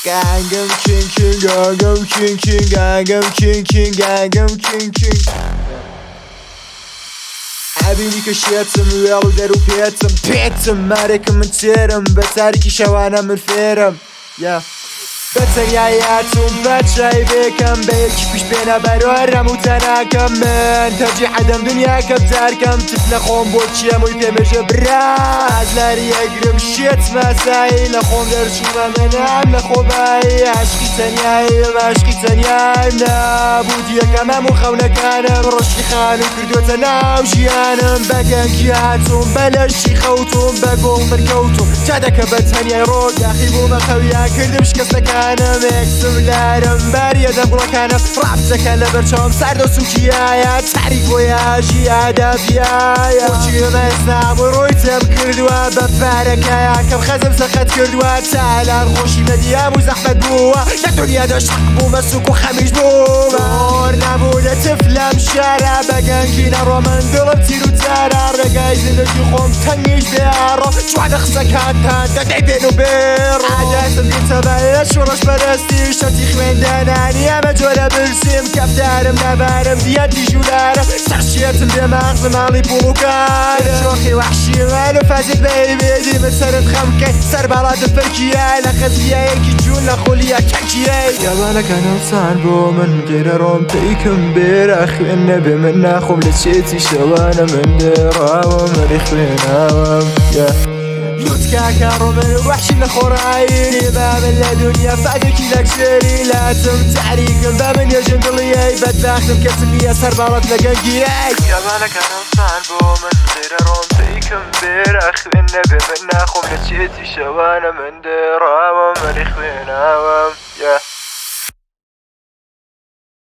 گانگم کینگ کینگ گانگم کینگ کینگ گانگم کینگ کینگ گانگم کینگ کینگ. ئەبینی کە شێتم، وێڵ و دەر و پێتم پێتم، مارێکم من تێرم، بە تاریکی شەوانە من فێرم. یا بە تەنیایی هاتووم پادشاهی بێکەم، بە یەکی پیش پێنە بەرۆرەم و تەناکەم. من تەرجیح ئەدەم دنیاکە بتارکەم، تف لە خۆم بۆ چیەم وی پێمێژە برا ئازلاری ئەگرم. شێت ماسایی لە خۆم دەرچوومە، منام لە خۆبایی، عاشقی تەنیاییم، عاشقی تەنیایم، نابوودی یەکەم هەموو خەونەکانم، ڕۆشتی خانوو کردووەتە ناو ژیانم. بە گەنجی هاتووم، بە لەشی خەوتوم، بە گوڵ من کەوتوم، جادەکە بە تەنیای ڕۆ داخی بوومە، خەویان کردم شکستەکانم، ئێکسم لارم باریە دەم گوڵەکانم، ڕابتەکە لەبەر چاوم ساردە و سوکیایە، تاریک بۆیە ژیادا بیایە. بۆچی ئێمە ئێستا هەموو ڕووی تێم کردووە، بە پارەکەیان کەم خەزم سەخت کردووە، تالان خۆشی نەدیام و زەحمەت بووە، لە دنیادا شەق بوومە، سوک و خەمیش بوومە، زۆر نەبوو لە تف لەم شارە، بە گەنجی نەڕۆ من دڵم تیر و تارە، ڕێگای زیندگی خۆم تەنگیش بێ ئاڕۆ، جوانە قسەکانتان دەدەی بێن و بێڕۆ. عادەتم گرتە بە لە شۆڕش پەرستی، شەرتی خوێندانانی ئەمە جۆرە برسیم، کەفتارم لەبارم دیەتی ژوولارم، سەرشێتم بێ ماغزم ماڵی پوڵ و کارم، شۆخی وەحشی من و فازیل بەیبێدی، من سەرت خەمکەی سەر باڵاتم فەرکیە، لە خەزیەیەکی جوون لە خولیە کەکیەی. یابانەکانم سان بۆ من غیرە ڕۆم پێیکم بێرە، خوێن نەبێ من ناخۆم، لە چێتی شەوانە من دێڕاوم مەری خوێناوم. لوتکاکە ڕۆمن وەحشی لە خۆڕایی، با من لە دنیا فادێکی لەکسێری، لاتم تاریکم بە من یەژم دڵیەی، بەدباختم کەسم نییە سەر باڵات لە گەنجیەی. یابانەکانم سان بۆ من غیرە ڕۆم پێیکم بێرە، خوێن نەبێ من ناخۆم، لە چێتی شەوانە من دێڕاوم مەری خوێناوم.